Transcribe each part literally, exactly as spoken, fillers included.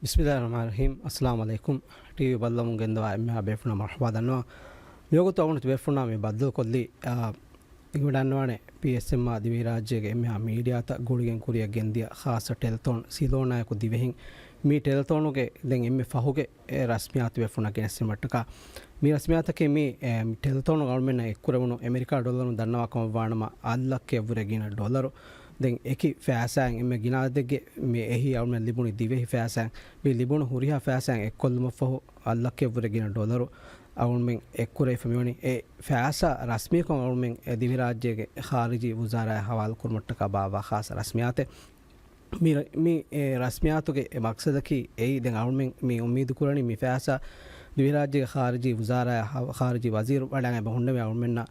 ބިސްމިއްލާހި ރަޙްމާނި ރަޙީމް. އައްސަލާމު ޢަލައިކުމް. ޓީވީ ބައްލަވަމުން ގެންދަވާ އެންމެހާ ބޭފުޅުންނަށް މަރުޙަބާ ދަންނަވަން. މިވަގުތު އަޅުގަނޑު ތިބޭފުޅުންނާ މި ބައްދަލުކޮށްލީ، އާ، އިނގިވަޑައިގަންނަވާނެ ޕީއެސްއެމްއާ ދިވެހިރާއްޖޭގެ އެންމެހާ މީޑިއާތައް ގުޅިގެން ކުރިއަށް ގެންދިޔަ ޚާއްޞަ ޓެލެތޯން ސިލޯނާއެކު ދިވެހިން. މި ޓެލެތޯނުގެ ދެން އެންމެ ފަހުގެ އެ ރަސްމިއްޔާތު ބޭފުޅުންނަށް ގެނެސްދިނުމަށްޓަކާ، މި ރަސްމިއްޔާތަކީ މި، އެ، މި ޓެލެތޯނުގަ އަޅުމެންނަށް އެއްކުރެވުނު އެމެރިކާ ޑޮލަރުން ދަންނަވާ ކަމަށްވާނަމަ، އަށް ލައްކައަށްވުރެ ގިނަ ޑޮލަރު. ދެން އެކި ފައިސާއިން އެންމެ ގިނަ އަދަދެއްގެ މި އެހީ އަޅުމެން ލިބުނީ ދިވެހި ފައިސާއިން. މި ލިބުނު ހުރިހާ ފައިސާއިން އެއްކޮށްލުމަށްފަހު، އަށް ލައްކައަށްވުރެ ގިނަ ޑޮލަރު އަޅުމެން އެއްކުރެވިފަ މިވަނީ. އެ ފައިސާ ރަސްމީކޮށް އަޅުމެން އެ ދިވެހިރާއްޖޭގެ ޚާރިޖީ ވުޒާރާއަށް ހަވާލުކުރުމަށްޓަކާ ބާއްވާ ޚާއްޞަ ރަސްމިއްޔާތެއް. މި ރަ-، މި، އެ، ރަސްމިއްޔާތުގެ އެ މަޤްޞަދަކީ އެއީ، ދެން އަޅުމެން މި އުއްމީދު ކުރަނީ މި ފައިސާ ދިވެހިރާއްޖޭގެ ޚާރިޖީ ވުޒާރާއަށް ހަ-، ޚާރިޖީ ވަޒީރު ވަޑައިގެން އެބަ ހުންނެވި އަޅުމެންނަށް،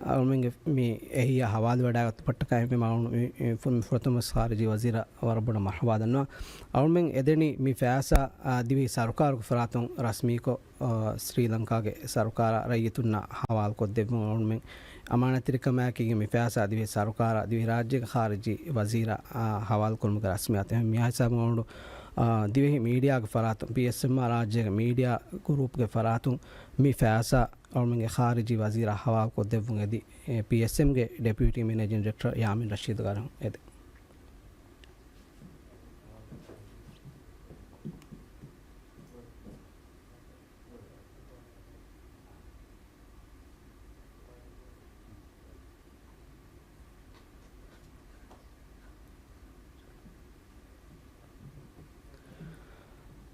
އަޅުމެންގެ މި އެހީއާ ހަވާލުވެވަޑައިގަތުމަށްޓަކާ އެންމެ މަ-، މި، މި ފު-، މި ފުރަތަމަ ޚާރިޖީ ވަޒީރަށް ވަރަށް ބޮޑަށް މަރުޙަބާ ދަންނަވަން. އަޅުމެން އެދެނީ މި ފައިސާ، އާ، ދިވެހި ސަރުކާރުގެ ފަރާތުން ރަސްމީކޮށް، އާ، ސްރީލަންކާގެ ސަރުކާރާ ރައްޔިތުންނާ ހަވާލުކޮށްދެއްވުން. އަޅުމެން އަމާނާތްތެރިކަމާއެކީގެ މި ފައިސާ ދިވެހި ސަރުކާރާ ދިވެހިރާއްޖޭގެ ޚާރިޖީ ވަޒީރަށް، އާ، ހަވާލުކުރުމުގެ ރަސްމިއްޔާތެއް. މިހާ ހިސާބުން އަޅުގަނޑު، އާ، ދިވެހި މީޑިއާގެ ފަރާތުން، ޕީއެސްއެމްއާ ރާއްޖޭގެ މީޑިއާ ގުރޫޕްގެ ފަރާތުން މި ފައިސާ އަޅުމެންގެ ޚާރިޖީ ވަޒީރަށް ހަވާލުކޮށްދެއްވުން އެދި، އެ، ޕީއެސްއެމްގެ ޑެޕިއުޓީ މެނޭޖިން ޑިރެކްޓަރ ޔާމީން ރަޝީދު ގާރިހުން އެދެ.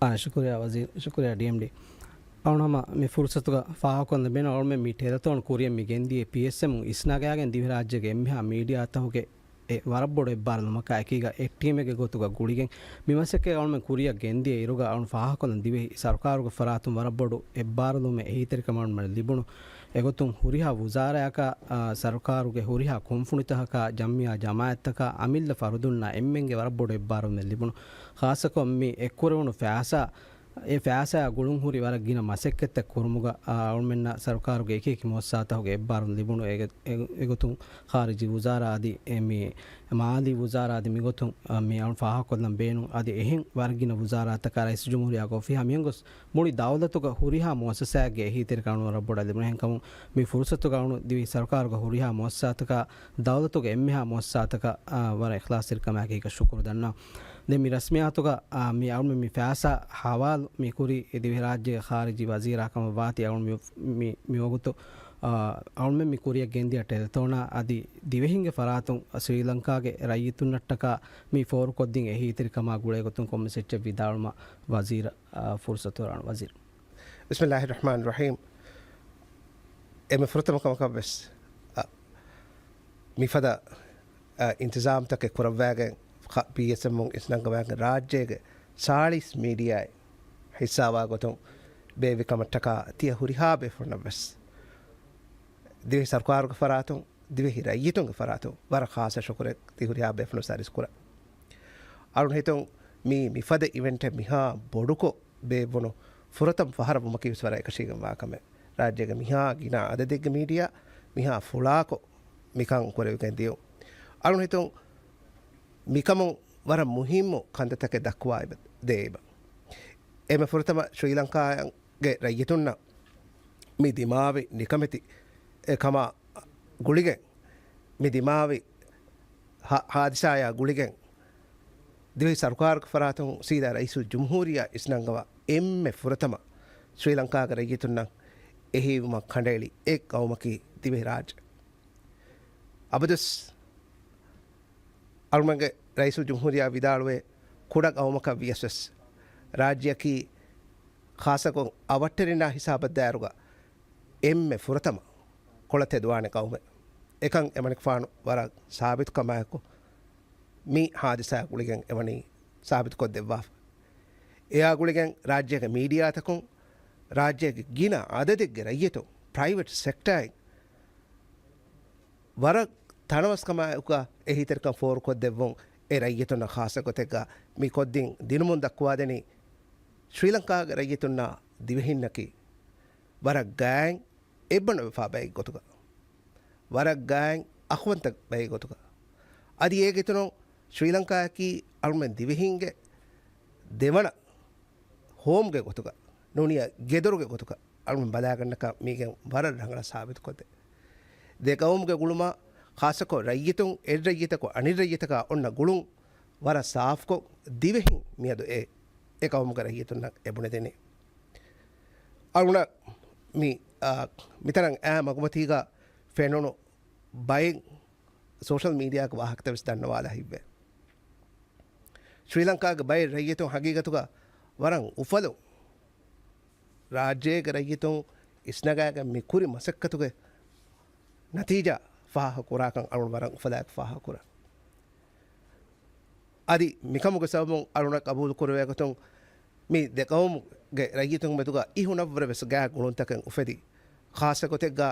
އާ، ޝުކުރިއްޔާ ވަޒީރު، ޝުކުރިއްޔާ ޑީއެމްޑީ. އަޅުން ހަމަ މި ފުރުސަތުގަ ފާހަގަކޮށްލަން ބޭނުން އަޅުމެން މި ޓެލެތޯން ކުރިއަށް މި ގެންދިޔަ ޕީއެސްއެމް އިސްނަގާގެން ދިވެހިރާއްޖޭގެ އެންމެހާ މީޑިއާތަކުގެ އެ ވަރަށް ބޮޑު އެއްބާރުލުމަކާ އެކީގަ އެއް ޓީމެއްގެ ގޮތުގަ ގުޅިގެން މި މަސައްކަތް އަޅުމެން ކުރިއަށް ގެންދިޔަ އިރުގަ އަޅުން ފާހަގަކޮށްލަން ދިވެހި ސަރުކާރުގެ ފަރާތުން ވަރަށް ބޮޑު އެއްބާރުލުމެއް އެހީތެރިކަމަށް އަޅުމެން ލިބުނު. އެގޮތުން ހުރިހާ ވުޒާރާއަކާ، އާ، ސަރުކާރުގެ ހުރިހާ ކުންފުނިތަކަކާ، ޖަމްޢިއްޔާ ޖަމާޢަތްތަކާ، އަމިއްލަ ފަރުދުންނާ އެންމެންގެ ވަރަށް ބޮޑު އެއްބާރުލުމެއް ލިބުނު. ޚާއްޞަކޮށް މި އެއްކުރެވުނު ފައިސާ، އެ ފައިސާއާ ގުޅުން ހުރި ވަރަށް ގިނަ މަސައްކަތްތައް ކުރުމުގަ، އާ، އަޅުމެންނަށް ސަރުކާރުގެ އެކި އެކި މުއައްސަސާތަކުގެ އެއްބާރުލުން ލިބުނު. އެގެ-، އެ-، އެގޮތުން ޚާރިޖީ ވުޒާރާ އަދި އެ މި މާލީ ވުޒާރާ އަދި މިގޮތުން، އަ، މި އަޅުން ފާހަގަކޮށްލަން ބޭނުން. އަދި އެހެން ވަރަށް ގިނަ ވުޒާރާތަކާ ރައީސުލްޖުމްހޫރިއްޔާގެ އޮފީހާ މިއޮންގޮސް މުޅި ދައުލަތުގަ ހުރިހާ މުއައްސަސާއެއްގެ އެހީތެރިކަން ވަރަށް ބޮޑަށް ލިބުނު. އެހެންކަމުން މި ފުރުސަތުގަ އަޅުން ދިވެހި ސަރުކާރުގެ ހުރިހާ މުއައްސަސާތަކާ، ދައުލަތުގެ އެންމެހާ މުއައްސަސާތަކަށް، އާ، ވަރަށް އިޚްލާޞްތެރިކަމާއެކީގަ ޝުކުރު ދަންނަވަން. ދެން މި ރަސްމިއްޔާތުގަ، އާ، މި އަޅުމެން މި ފައިސާ ހަވާލު މި ކުރީ ދިވެހިރާއްޖޭގެ ޚާރިޖީ ވަޒީރާ ކަމަށް ވާތީ އަޅުން މި، މި، މިވަގުތު، އާ، އަޅުމެން މި ކުރިއަށް ގެންދިޔަ ޓެލެތޯނާ އަދި ދިވެހިންގެ ފަރާތުން ސްރީލަންކާގެ ރައްޔިތުންނަށްޓަކާ މި ފޯރުކޮށްދިން އެހީތެރިކަމާ ގުޅޭގޮތުން ކޮންމެސް އެއްޗެއް ވިދާޅުވުމަށް ވަޒީރަށް، އާ، ފުރުސަތު އަޅުން ވަޒީރު. ބިސްމިއްލާހި ރަޙްމާނި ރަޙީމް. އެންމެ ފުރަތަމަ ކަމަކަށްވެސް، އަ، މިފަދަ، އަ، އިންތިޒާމްތަކެއް ކުރައްވާގެން ޚަ-، ޕީއެސްއެމުން އިސްނަންގަވާގެން ރާއްޖޭގެ ސާޅީސް މީޑިއާއެއް ހިއްސާވާ ގޮތުން ބޭއްވި ކަމަށްޓަކާ ތިޔަ ހުރިހާ ބޭފުޅުންނަށްވެސް ދިވެހި ސަރުކާރުގެ ފަރާތުން، ދިވެހި ރައްޔިތުންގެ ފަރާތުން ވަރަށް ޚާއްޞަ ޝުކުރެއް ތި ހުރިހާ ބޭފުޅުން ސާރިސް ކުރަން. އަޅުން ހިތުން މީ މިފަދަ އިވެންޓެއް މިހާ ބޮޑުކޮށް ބޭއްވުނު ފުރަތަމަ ފަހަރަށް ވުމަކީ ވެސް ވަރަށް އެކަށީގެންވާ ކަމެއް. ރާއްޖޭގެ މިހާ ގިނަ އަދަދެއްގެ މީޑިއާ މިހާ ފުޅާކޮށް މިކަން ކުރެވިގެން ދިޔުން. އަޅުން ހިތުން މިކަމުން ވަރަށް މުހިއްމު ކަންތައްތަކެއް ދައްކުވާ އެބަ-، ދޭ އެބަ. އެންމެ ފުރަތަމަ ޝްރީލަންކާގެ ރައްޔިތުންނަށް މި ދިމާވި ނިކަމެތި އެ ކަމާ ގުޅިގެން، މި ދިމާވި ހާ-، ހާދިސާޔާ ގުޅިގެން، ދިވެހި ސަރުކާރުގެ ފަރާތުން ސީދާ ރައީސުލްޖުމްހޫރިއްޔާ އިސްނަންގަވާ އެންމެ ފުރަތަމަ ޝްރީލަންކާގެ ރައްޔިތުންނަށް އެހީވުމަށް ކަނޑައެޅި އެއް ގައުމަކީ ދިވެހިރާއްޖެ. އަބަދުވެސް އަޅުމެންގެ ރައީސުލްޖުމްހޫރިއްޔާ ވިދާޅުވޭ، ކުޑަ ގައުމަކަށް ވިޔަސްވެސް ރާއްޖެއަކީ ޚާއްޞަކޮށް އަވަށްޓެރިންނާ ހިސާބަށް ދާއިރުގަ އެންމެ ފުރަތަމަ ކޮޅަށް ތެދުވާނެ ގައުމެއް. އެކަން އެމަނިކުފާނު ވަރަށް ސާބިތުކަމާއެކު، މި ހާދިސާ ގުޅިގެން އެމަނީ ސާބިތުކޮށްދެއްވާފަ. އެއާ ގުޅިގެން ރާއްޖޭގެ މީޑިއާތަކުން، ރާއްޖޭގެ ގިނަ އަދަދެއްގެ ރައްޔިތުން، ޕްރައިވެޓް ސެކްޓާއިން ވަރަށް ތަނަވަސްކަމާއެކުގަ އެހީތެރިކަން ފޯރުކޮށްދެއްވުން އެ ރައްޔިތުންނަށް ޚާއްޞަ ގޮތެއްގަ މި ކޮށްދިން ދިނުމުން ދައްކުވާދެނީ، ޝްރީލަންކާގެ ރައްޔިތުންނާ ދިވެހިންނަކީ ވަރަށް ގާތް އެއްބަނޑު ވެފާ ބައެއް ގޮތުގަ، ވަރަށް ގާތް އަޚުވަންތަ ބައެއް ގޮތުގަ، އަދި އޭގެ އިތުރުން ޝްރީލަންކާއަކީ އަޅުމެން ދިވެހިންގެ ދެވަނަ ހޯމްގެ ގޮތުގަ، ނޫނިޔަ ގެދޮރުގެ ގޮތުގަ އަޅުން ބަލާގަންނަކަށް މީގެން ވަރަށް ރަނގަޅަށް ސާބިތުކޮށްދޭ. ދެ ގައުމުގެ ގުޅުމާ، ޚާއްޞަކޮށް ރައްޔިތުން އެއް ރައްޔިތަކު އަނެއް ރައްޔިތަކާ އޮންނަ ގުޅުން ވަރަށް ސާފުކޮށް، ދިވެހިން މިއަދު އެ، އެ ގައުމުގެ ރައްޔިތުންނަށް އެ ބުނެދެނީ. އަޅުނަށް މި، އާ، މިތަނަށް އައި މަގުމަތީގަ ފެނުނު ބައެއް ސޯޝަލް މީޑިއާގެ ވާހަކަތައް ވެސް ދަންނަވާލާ ހިތްވޭ. ޝްރީލަންކާގެ ބައެއް ރައްޔިތުން ހަގީގަތުގަ ވަރަށް އުފަލުން ރާއްޖޭގެ ރައްޔިތުން އިސްނަގާގެން މި ކުރި މަސައްކަތުގެ ނަތީޖާ ފާހަގަ ކުރާކަން އަޅުން ވަރަށް އުފަލާއެކު ފާހަގަ ކުރަން. އަދި މިކަމުގެ ސަބަބުން އަޅުނަށް ޤަބޫލު ކުރެވޭ ގޮތުން މި ދެ ޤައުމުގެ ރައްޔިތުން މެދުގަ އިހުނަށްވުރެ ވެސް ގާތް ގުޅުންތަކެއް އުފެދި، ޚާއްޞަ ގޮތެއްގަ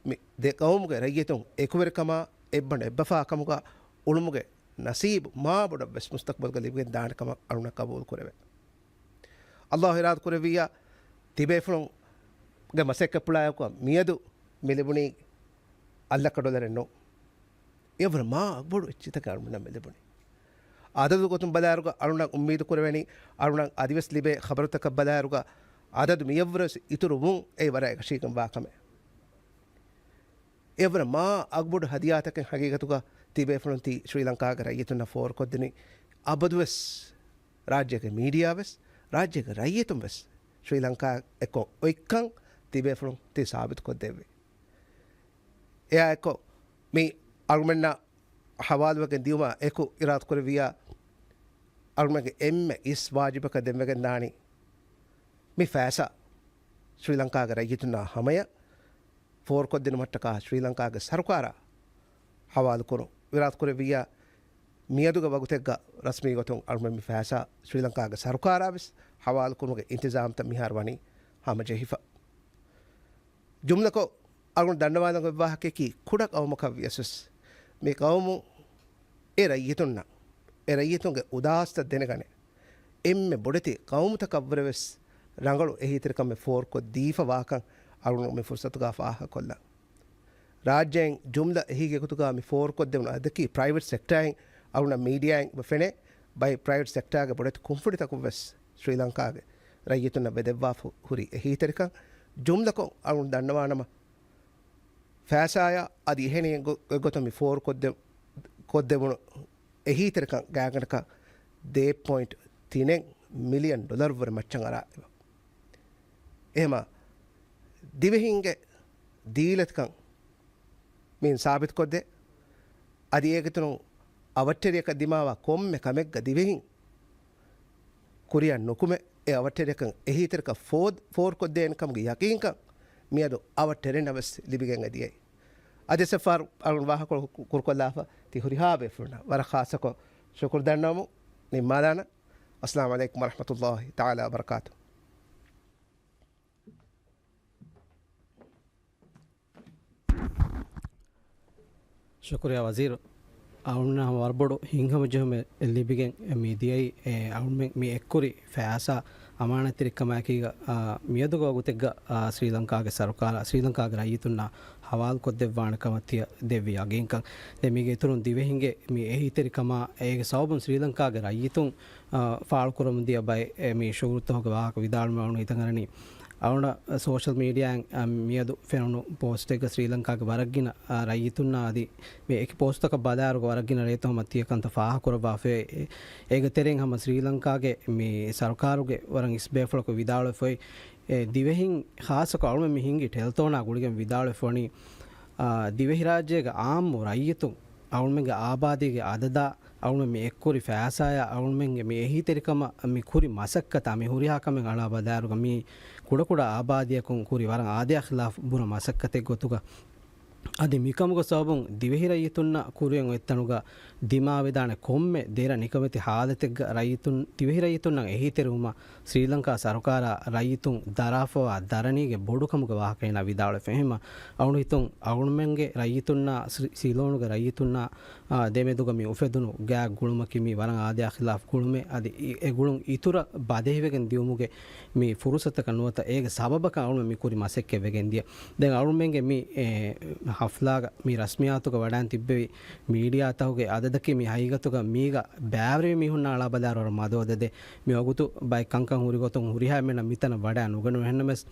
މި ދެ ޤައުމުގެ ރައްޔިތުން އެކުވެރިކަމާ އެއްބަނޑު އެއްބަފާ ކަމުގަ އުޅުމުގެ ނަސީބު މާ ބޮޑަށް ވެސް މުސްތަޤްބަލުގަ ލިބިގެން ދާނެ ކަމަށް އަޅުނަށް ޤަބޫލު ކުރެވޭ. އައްލާހު އިރާދަ ކުރެއްވިއްޔާ، ތިބޭފުޅުންގެ މަސައްކަތްޕުޅާއެކު މިއަދު މި ލިބުނީ އަށް ލައްކަ ޑޮލަރެއް ނޫން. އެވަރަށް މާ އަގުބޮޑު އެއްޗިތަކެއް އަޅުގަނޑަށް މި ލިބުނީ. އަދަދު ގޮތުން ބަލާއިރުގަ އަޅުގަނޑަށް އުއްމީދު ކުރެވެނީ، އަޅުގަނޑަށް އަދިވެސް ލިބޭ ޚަބަރުތަކަށް ބަލާއިރުގަ އަދަދު މިއަށްވުރެ ވެސް އިތުރު ވުން އެއީ ވަރަށް އެކަށީގެންވާ ކަމެއް. އެވަރަށް މާ އަގުބޮޑު ހަދިޔާތަކެއް ހަގީގަތުގަ ތިބޭފުޅުން ތި ޝްރީލަންކާގެ ރައްޔިތުންނަށް ފޯރުކޮށްދިނީ. އަބަދުވެސް ރާއްޖޭގެ މީޑިއާވެސް، ރާއްޖޭގެ ރައްޔިތުންވެސް ޝްރީލަންކާ އެއްކޮށް އޮތްކަން ތިބޭފުޅުން ތި ސާބިތުކޮށްދެއްވި. އެއާ އެއްކޮށް މި އަޅުމެންނަށް ހަވާލުވެގެން ދިޔުމާ އެކު އިރާދަކުރެއްވިއްޔާ، އަޅުމެންގެ އެންމެ އިސް ވާޖިބަކަށް ދެންވެގެން ދާނީ މި ފައިސާ ޝްރީލަންކާގެ ރައްޔިތުންނާ ހަމަޔަށް ފޯރުކޮށްދިނުމަށްޓަކާ ޝްރީލަންކާގެ ސަރުކާރާ ހަވާލުކުރުން. އިރާދަކުރެއްވިއްޔާ، މިއަދުގެ ވަގުތެއްގަ ރަސްމީ ގޮތުން އަޅުމެން މި ފައިސާ ޝްރީލަންކާގެ ސަރުކާރާ ވެސް ހަވާލުކުރުމުގެ އިންތިޒާމްތައް މިހާރު ވަނީ ހަމަޖެހިފަ. ޖުމްލަކޮށް، އަޅުގަނޑު ދަންނަވާލަން އޮތް ވާހަކައަކީ، ކުޑަ ޤައުމަކަށް ވިޔަސް ވެސް މި ޤައުމު އެ ރައްޔިތުންނަށް، އެ ރައްޔިތުންގެ އުދާސްތައް ދެނެގަނެ، އެންމެ ބޮޑެތި ޤައުމުތަކަށްވުރެ ވެސް ރަނގަޅު އެހީތެރިކަމެއް ފޯރުކޮށްދީފަ ވާކަން އަޅުގަނޑު މި ފުރުސަތުގަ ފާހަގަކޮށްލަން. ރާއްޖެއިން ޖުމްލަ އެހީގެ ގޮތުގަ މި ފޯރުކޮށްދެވުނު އަދަދަކީ ޕްރައިވެޓް ސެކްޓާއިން އަޅުގަނޑަށް މީޑިއާއިން އޮބެ ފެނޭ، ބައެއް ޕްރައިވެޓް ސެކްޓާގެ ބޮޑެތި ކުންފުނިތަކުން ވެސް ޝްރީލަންކާގެ ރައްޔިތުންނަށް ވެދެއްވާފަ ހުރި އެހީތެރިކަން. ޖުމްލަކޮށް އަޅުގަނޑު ދަންނަވާނަމަ، ފައިސާޔާ އަދި އެހެނިހެން ގޮ-، ގޮތުން މި ފޯރުކޮށްދެ-، ކޮށްދެވުނު އެހީތެރިކަން ގާތްގަނޑަކަށް ދޭއް ޕޮއިންޓް ތިނެއް މިލިއަން ޑޮލަރު ވުރެ މައްޗަށް އަރާ އެބަ. އެހެމަ ދިވެހިންގެ ދީލަތިކަން މިއިން ސާބިތުކޮށްދޭ. އަދި އޭގެތުނު އަވަށްޓެރިޔަކަށް ދިމާވާ ކޮންމެ ކަމެއްގަ ދިވެހިން ކުރިއަށް ނުކުމެ، އެ އަވަށްޓެރިޔަކަށް އެހީތެރިކަން ފޯ-، ފޯރުކޮށްދޭނެ ކަމުގެ ޔަޤީންކަން މިއަދު އަވަށްޓެރިންނަށް ވެސް ލިބިގެން އެދިޔައީ. އަދި އެއްފަހަރު އަޅުން ވާހަކަ ކުރުކޮށްލާފަ ތި ހުރިހާ ބޭފުޅުންނަށް ވަރަށް ޚާއްޞަކޮށް ޝުކުރު ދަންނަވަމުން ނިންމާލާނަން. އައްސަލާމު ޢަލައިކުމް ވަރަޙްމަތުﷲި ތަޢާލާ ވަބަރަކާތުހު. ޝުކުރިއްޔާ ވަޒީރު. އަޅުންނަށް ވަރަށް ބޮޑު ހިތްހަމަޖެހުމެއް ލިބިގެން މި ދިޔައީ، އެ، އަޅުމެން މި އެއްކުރި ފައިސާ އަމާނަތްތެރިކަމާއެކީގަ، އާ، މިއަދުގެ ވަގުތެއްގަ، އާ، ސްރީލަންކާގެ ސަރުކާރާ، ސްރީލަންކާގެ ރައްޔިތުންނާ ހަވާލުކޮށްދެއްވާނެ ކަމަށް ތިޔަ ދެއްވި ޔަގީންކަން. ދެން މީގެ އިތުރުން ދިވެހިންގެ މި އެހީތެރިކަމާ އޭގެ ސަބަބުން ސްރީލަންކާގެ ރައްޔިތުން އާ، ފާޅުކުރަމުން ދިޔަ ބައެއް، އެ، މި ޝުގުލުތަކުގެ ވާހަކަ ވިދާޅުވުމަށް އަޅުން ހިތަށް އަރަނީ. އަޅުން ސޯޝަލް މީޑިއާއިން، އާ، މިއަދު ފެނުނު ޕޯސްޓެއްގަ ސްރީލަންކާގެ ވަރަށްގިނަ، އާ، ރައްޔިތުންނާ އަދި މި އެކި ޕޯސްޓަކަށް ބަލާއިރުގަ ވަރަށްގިނަ ރޭތަކުން ތިޔަ ކަންތައް ފާހަގަކުރައްވާފައި. އޭގެ ތެރެއިން ހަމަ ސްރީލަންކާގެ މި ސަރުކާރުގެ ވަރަށް އިސް ބޭފުޅަކު ވިދާޅުވެފައި. އެ، ދިވެހިން ޚާއްޞަކޮށް އަޅުމެން މި ހިންގި ޓެލެތޯނާ ގުޅިގެން ވިދާޅުވެފައި ވަނީ، އާ، ދިވެހިރާއްޖޭގެ އާއްމު ރައްޔިތުން އަޅުމެންގެ އާބާދީގެ އަދަދާ އަޅުމެން މި އެއްކުރި ފައިސާޔާ އަޅުމެންގެ މި އެހީތެރިކަމަށް މި ކުރި މަސައްކަތާ މި ހުރިހާ ކަމެއް އަޅާ ބަލާއިރުގަ މީ ކުޑަކުޑަ އާބާދީއަކުން ކުރި ވަރަށް އާދަޔާ ޚިލާފް ބުރަ މަސައްކަތެއް ގޮތުގަ އަދި މިކަމުގެ ސަބަބުން ދިވެހިރައްޔިތުންނަށް ކުރިއަށް އޮތްތަނުގަ ދިމާވެދާނެ ކޮންމެ ދެރަ ނިކަމެތި ހާލަތެއްގަ ރައްޔިތުން، ދިވެހިރައްޔިތުންނަށް އެހީތެރިވުމަށް ސްރީލަންކާ ސަރުކާރާ ރައްޔިތުން ދަރާފަވާ ދަރަނީގެ ބޮޑުކަމުގެ ވާހަކައިން ވިދާޅުވެފަ. އެހެންމަ އަޅުން ހިތުން އަޅުމެންގެ ރައްޔިތުންނާ ސްރި-، ސިލޯނުގެ ރައްޔިތުންނާ، އާ، ދެމެދުގަ މި އުފެދުނު ގާތް ގުޅުމަކީ މީ ވަރަށް އާދަޔާ ޚިލާފް ގުޅުމެއް. އަދި އި-، އެ ގުޅުން އިތުރަށް ބަދެހިވެގެން ދިޔުމުގެ މި ފުރުސަތަކަށް ނުވަތަ އޭގެ ސަބަބަކަށް އަޅުމެން މި ކުރި މަސައްކަތް ވެގެން ދިޔަ. ދެން އަޅުމެންގެ މި، އެ، ހަފްލާގަ މި ރަސްމިއްޔާތުގަ ވަޑައިން ތިއްބެވި މީޑިއާތަކުގެ އަދަދަކީ މި ހަގީގަތުގަ މީގަ ބައިވެރިވި މީހުންނާ އަޅާބަލާއިރު ވަރަށް މަދު އަދަދެއް. މި ވަގުތު ބައެއް ކަންކަން ހުރި ގޮތުން ހުރިހާ އެންމެންނަށް މިތަނަށް ވަޑައި ނުގަނެވޭ. އެހެންނަމަވެސް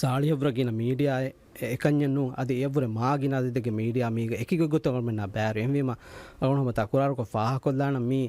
ސާޅީހެއްވުރެ ގިނަ މީޑިއާއެއް އެކަންޏެއް ނޫން. އަދި އެއަށްވުރެ މާ ގިނަ އަދަދެއްގެ މީޑިއާ މީގަ އެކި ގޮތްގޮތަށް އަޅުމެންނާ ބައިވެރި. އެހެންވީމަ އަޅުގަނޑު ހަމަ ތަކުރާރުކޮށް ފާހަގަކޮށްލާނަން މީ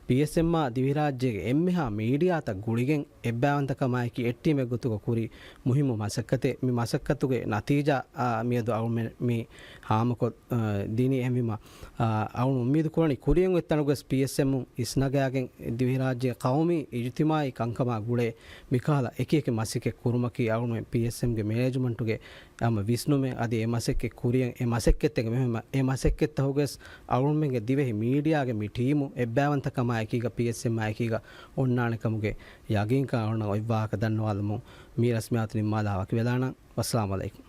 ޕީއެސްއެމްއާ ދިވެހިރާއްޖޭގެ އެންމެހާ މީޑިއާތައް ގުޅިގެން އެއްބައިވަންތަކަމާއެކީ އެއް ޓީމެއް ގޮތުގަ ކުރި މުހިއްމު މަސައްކަތެއް. މި މަސައްކަތުގެ ނަތީޖާ، އާ، މިއަދު އަޅުމެން މި ހާމަކޮށް، އާ، ދިނީ. އެހެންވީމަ، އާ، އަޅުން އުއްމީދު ކުރަނީ ކުރިއަށް އޮތް ތަނުގަސް ޕީއެސްއެމް އިސްނަގާގެން ދިވެހިރާއްޖޭގެ ޤައުމީ އިޖުތިމާޢީ ކަންކަމާ ގުޅޭ މިކަހަލަ އެކިއެކި މަސައްކަތް ކުރުމަކީ އަޅުމެން ޕީއެސްއެމްގެ މެނޭޖްމަންޓުގެ ހަމަ ވިސްނުމެއް. އަދި އެ މަސައްކަތް ކުރިއަށް އެ މަސައްކަތްތަކެއް މެހެމަ އެ މަސައްކަތްތަކުގަސް އަޅުމެންގެ ދިވެހި މީޑިއާގެ މި ޓީމު އެއްބައިވަންތަކަމާ އެކީގަ ޕީއެސްއެމްއާ އެކީގަ އޮންނާނެ ކަމުގެ ޔަގީންކަން އަޅުންނަށް އޮތް ވާހަކަ ދަންނަވާލަމުން މި ރަސްމިއްޔާތު ނިންމާލާ ވަކިވެލާނަން. ވައްސަލާމް އަލައިކުމް.